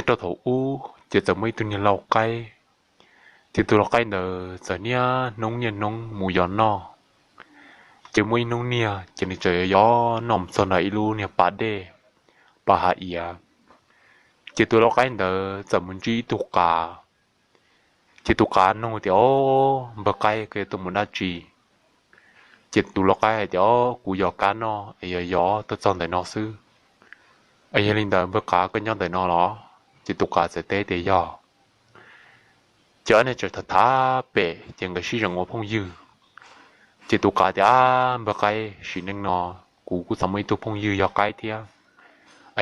Nyob rau thaum ub ces txawm muaj ib tug niag lau qaib, ces tus lau qaib ntawd txawm niaj hnub niaj hnub mus yos noj. Ces muaj ib hnub niag ces nws txawm yos noj mus txog nram ib lub niag pas dej, pas hav iav. Ces tus lau qaib ntawd txawm mus ntsib ib tug qav. Ces tus qav nug tias, Ob, npawg qaib, koj yuav tuaj mus dab tsi? Ces tus lau qaib hais tias, Ob, kuv yos kab noj es yog yos tuaj txog ntawm no xwb. Es yog li ntawd npawg qav, koj nyob ntawm no los? Ces tus qav txawm teb tias, Yog. Ces ob niag txawm tham tham pem ces nkawd sib zeem ua phooj ywg. Ces tus qav tias, Ab, npawg qaib, sim neej no kuv kuj txog muaj ib tug phooj ywg yog qaib thiab.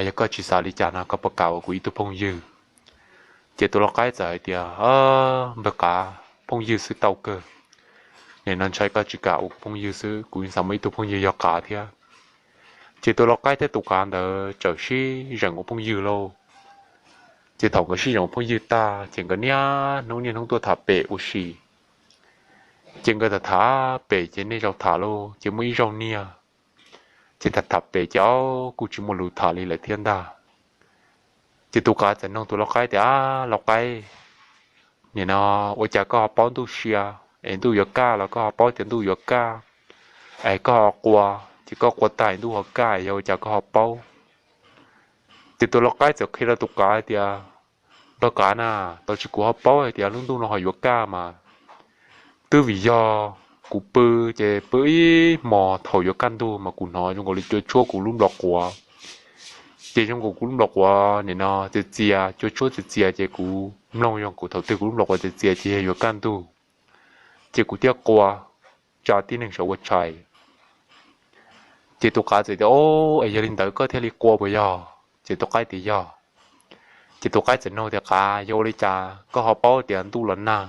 Yog koj tsis xav li cas no koj puas kam ua kuv ib tug phooj ywg? Ces tus lau qaib txawm hais tias, Npawg qav, phooj ywg xwb tau kawg. Nim no ntshai koj tsis kam ua kuv phooj ywg xwb, kuv xav muaj ib tug phooj ywg yog qav thiab. Ces tus lau qaib thiab tus qav ntawd txawm sib zeem ua phooj ywg lauj. Ces thaum nkawd sib zeem ua phooj ywg tag ces nkawd niaj hnub niaj hnub tuaj tham pem ua si. Ces nkawd tham tham pem ces nej zaum tham lauj, ces muaj ib zaug niag ces tham tham pem ces ob kuj tsis muaj lus tham li lawm thiab ntag. Ces tus qav txawm nug tus lau qaib tias, Ab, lau qaib, nim no ua cas koj ho paub ntuj sia, es ntuj yuav kaj los koj ho paub tias ntuj yuav kaj, es koj ho qua, ces koj qua tag ntuj ho kaj, yog ua cas koj ho paub? Ces tus lau qaib txawm qhia rau tus qav tias, Npawg qav na, tau tsis kuv ho paub hais tias lub ntuj no ho yuav kaj mas twb vim yog kuv pw, ces pw ib hmos thaum yuav kaj ntug mas kuv hnov zoo nkaus li cua tshuab kuv lub nplos quav. Ces zoo nkaus kuv lub nplos quav nim no txias txias, cua tshuab txias txias, ces kuv mloog zoo nkaus thaum twg kuv lub nplos quav txias txias ces yog yuav kaj ntug. Ces kuv thiaj qua, tsa tib neeg sawv ua tshais. Ces tus qav txawm tias, Ob, es yog li ntawd koj thiaj li qua puas yog? Ces tus qaib tias, Yog. Ces tus qaib txawm nug tias, Qav, yog ua li cas koj ho paub tias ntuj los nag,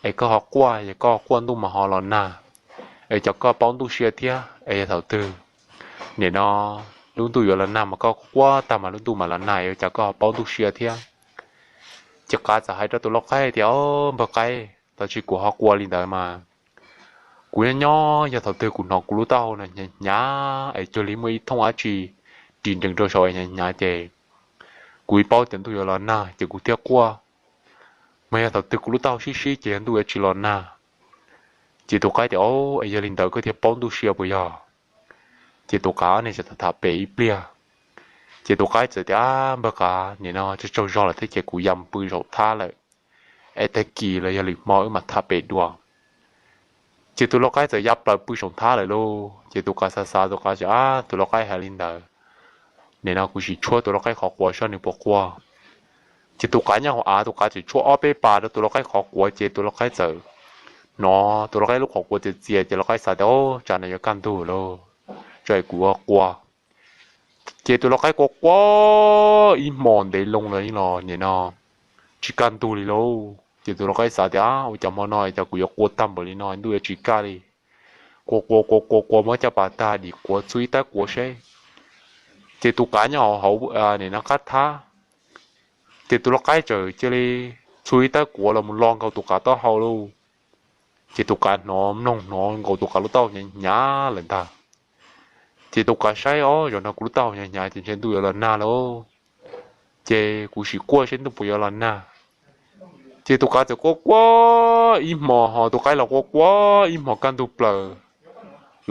es koj ho quaj, yog koj quaj ntuj mas ho los nag, es cas koj paub ntuj sia thiab, es yog thaum twg nim no lub ntuj yuav los nag mas koj quaj tag mas lub ntuj mam los nag, es cas koj ho paub ntuj sia thiab? Ces qav txawm hais rau tus lau qaib tias, Ob, npawg qaib, tau tsis kuv ho qua li ntawd mas kuv nyob nyob yog thaum twg kuv hnov kuv lub taub hau no hnyav hnyav es cuag li muaj ib thooj dab tsi ris nrees rau saum hnyav hnyav ces kuv paub tias ntuj yuav los nag ces kuv thiaj quaj. Mas yog thaum twg kuv lub taub hau sib sib ces yog ntuj yuav tsis los nag. Ces tus qaib tias, Ob, es yog li ntawd koj thiaj paub ntuj sia puas yog? Ces tus qav ob niag txawm tham tham pem ib pliag. Ces tus qaib txawm tias, Ab, npawg qav, nim no tsaug tsaug zog lawm thiab ces kuv ya mus pw saum thab lawm, es tag kis los yog lwm hmo wb mam tham pem dua. Ces tus lau qaib txawm ya plaws pw saum thab lawm lauj. Ces tus qav xav xav, tus qav tias, Ab, tus lau qaib hais li ntawd, nim no kuv sim tshuab tus lau qaib qhov quav saib nws puas quaj. Ces tus qav nyob hauv av, tus qav txawm tshuab ob peb pas rau tus lau qaib qhov quav ces tus lau qaib txawm hnov tus lau qaib lub qhov quav txias txias ces lau qaib xav tias, Ob, tsam no yuav kaj ntug lauj, tsam kuv ua qua. Ces tus lau qaib qua qua ib hmos ntev loo los yeej los nim no tsis kaj ntug li lauj. Ces tus lau qaib xav tias, Ua cas hmo no cas kuv yuav qua tag npaum li no ntuj yuav tsis kaj li? Qua qua qua qua qua muab caj pas tag dim quav txhua ib tab quav seb. Ces tus qav nyob hauv nim no qab thab, ces tus lau qaib txawm cia li txhua ib tab quav los mus lo nkaus tus qav taub hau lauj. Ces tus qav hnov mloog hnov nkaus tus qav lub taub hau hnyav hnyav lawm ntag. Ces tus qav saib, Ob, zaum no kuv lub taub hau hnyav hnyav ces ntshe ntuj yuav los nag lauj, ces kuv sim quaj seb ntuj puas yuav los nag. Ces tus qav txawm quaj quaj ib hmos ho tus qaib los quaj quaj ib hmos kaj ntug plaws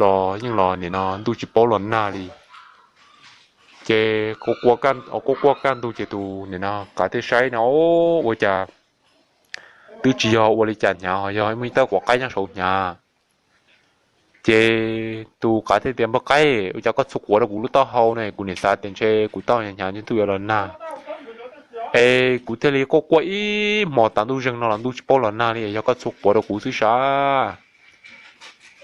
los yeej los nim no ntuj tsis paub los nag li. Ces quaj quaj kaj ntug ces tus nim no qav thiaj saib no, Ua cas twb tsis yog ua li cas hnyav ho yog muaj ib tab quav qaib nyob saud hnyav. Ces tus qav thiaj tias, Npawg qaib, ua cas koj txhua quav rau kuv lub taub hau ne? Kuv nim xav tias ntshe kuv taub hau hnyav hnyav ntshe ntuj yuav los nag, es kuv thiaj li quaj quaj ib hmos tas ntuj zeeg no los ntuj tsis paub los nag li, yog koj txhua quav rau kuv xwb sav.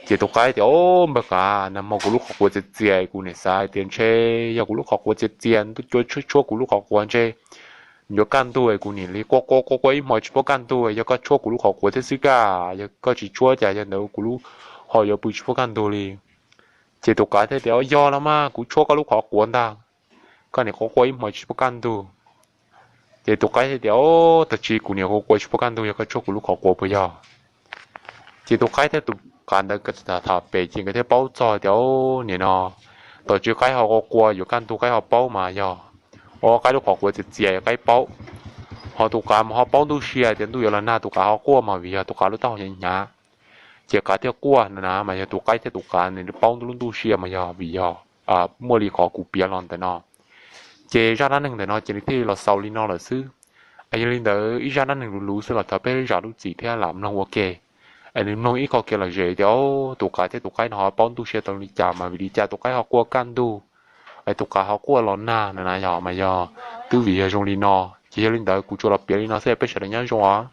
Ces tus qaib tias, Ob, npawg qav, nag hmo kuv lub qhov quav txias txias, kuv nim xav tias ntshe yog kuv lub qhov quav txias txias, ntuj cua tshuab tshuab kuv lub qhov quav ntshe yuav kaj ntug, kuv nim li quaj quaj quaj quaj ib hmos tsis paub kaj ntug, yog koj tshuab kuv lub qhov quav thiab xwb kaj, yog koj tsis tshuab cas yog ntawd kuv lub ho yuav pw tsis paub kaj ntug li. Ces tus qav thiaj tias, Yog los mas kuv tshuab koj lub qhov quav ntag, koj nim quaj quaj ib hmos tsis paub kaj ntug. Ces tus qaib thiaj tias, Ob, tag tsis kuv nim quaj quaj tsis paub kaj ntug, yog koj tshuab kuv lub qhov quav puas yog? Ces tus qaib thiab tus qav ntawd tham tham pem ces nkawd thiaj paub txog tias, Nim no tag tsis qaib ho quaj quaj yuav kaj ntug qaib ho paub mas yog qaib lub qhov quav txias txias qaib paub. Ho tus qav mas ho paub ntuj sia tias ntuj yuav los nag, tus qav ho quaj mas vim yog tus qav lub taub hau hnyav hnyav, ces qav thiaj quaj na. Mas yog tus qaib thiab tus qav nws paub lub ntuj sia mas yog vim yog muaj li qhov kuv piav los ntawm no. Ces zaj dab neeg ntawm no ces nws thiaj li los xaus li no lawm xwb. Yog li ntawd ib zaj dab neeg luv luv xwb los thov peb zam lub txim thiab lam mloog ua ke. Es nws mloog ib qho kev lom zem tias tus qav thiab tus qaib no ho paub ntuj sia tau li cas mas vim li cas tus qaib ho quaj kaj ntug, es tus qav ho quaj los nag na, yog mas yog twb vim yog zoo li no. Ces yog li ntawd kuv tsuas los piav li no xwb, peb sawv daws nyob zoo os.